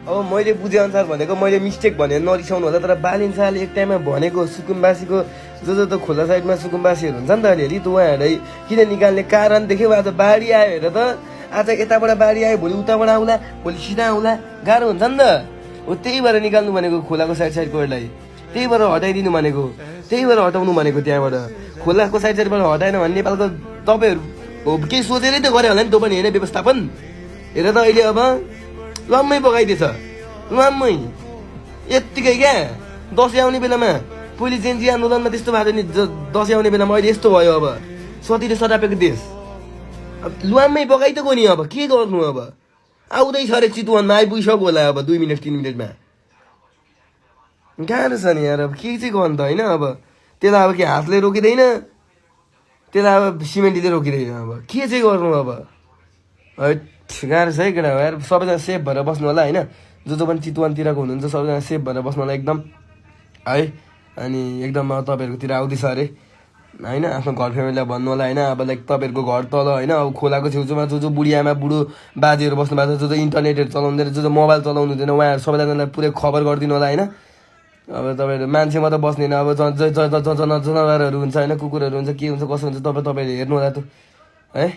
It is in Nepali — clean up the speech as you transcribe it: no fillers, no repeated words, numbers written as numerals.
अब मैले बुझेअनुसार भनेको मैले मिस्टेक भनेर नरिसाउनु होला तर बालिन शाहले एक टाइममा भनेको सुकुम्बासीको जो त खोला साइडमा सुकुम्बासीहरू हुन्छ नि त अलिअलि त उहाँहरूलाई किन निकाल्ने कारण देख्यो आज बाढी आयो हेर त आज यताबाट बाढी आयो भोलि उताबाट आउला भोलि सिधा आउला गाह्रो हुन्छ नि त हो त्यही भएर निकाल्नु भनेको खोलाको साइडकोहरूलाई त्यही भएर हटाइदिनु भनेको त्यही भएर हटाउनु भनेको त्यहाँबाट खोलाको साइडबाट हटाएन भने नेपालको तपाईँहरू हो केही सोचेरै त गरे होला नि तँ पनि होइन व्यवस्थापन हेर त अहिले अब लम्मै पकाइदिएछ लम्मै यत्तिकै क्या दसैँ आउने बेलामा पहिले जेन्जी आन्दोलनमा त्यस्तो भएको नि दसैँ आउने बेलामा अहिले यस्तो भयो अब सतीले सटापेको देश लुवाममै पकाइ त गयो नि अब के गर्नु अब आउँदैछ अरे चितवनमा आइपुगिसक्यो होला अब 2 मिनट 3 मिनटमा गाह्रो छ नि यार अब के चाहिँ गर्नु त होइन अब त्यसलाई अब के हातले रोकिँदैन त्यसलाई अब सिमेन्टले रोकिँदैन अब के चाहिँ गर्नु अब गाह्रो छ है केटा यार सबैजना सेफ भएर बस्नु होला होइन जो पनि चितवनतिरको हुनुहुन्छ सबैजना सेफ भएर बस्नु होला एकदम है अनि एकदम तपाईँहरूकोतिर आउँदैछ अरे होइन आफ्नो घर फ्यामिलीलाई भन्नु होला होइन अब लाइक तपाईँहरूको घर तल होइन अब खोलाको छेउछाउमा जो बुढी आमा बुढो बाजेहरू बस्नु भएको छ जो इन्टरनेटहरू चलाउँदैन जो मोबाइल चलाउनु हुँदैन उहाँहरू सबैजनालाई पुरै खबर गरिदिनु होला होइन अब तपाईँहरू मान्छे मात्रै बस्दैन अब जनावरहरू हुन्छ होइन कुकुरहरू हुन्छ के हुन्छ कसो हुन्छ तपाईँहरूले हेर्नु होला त है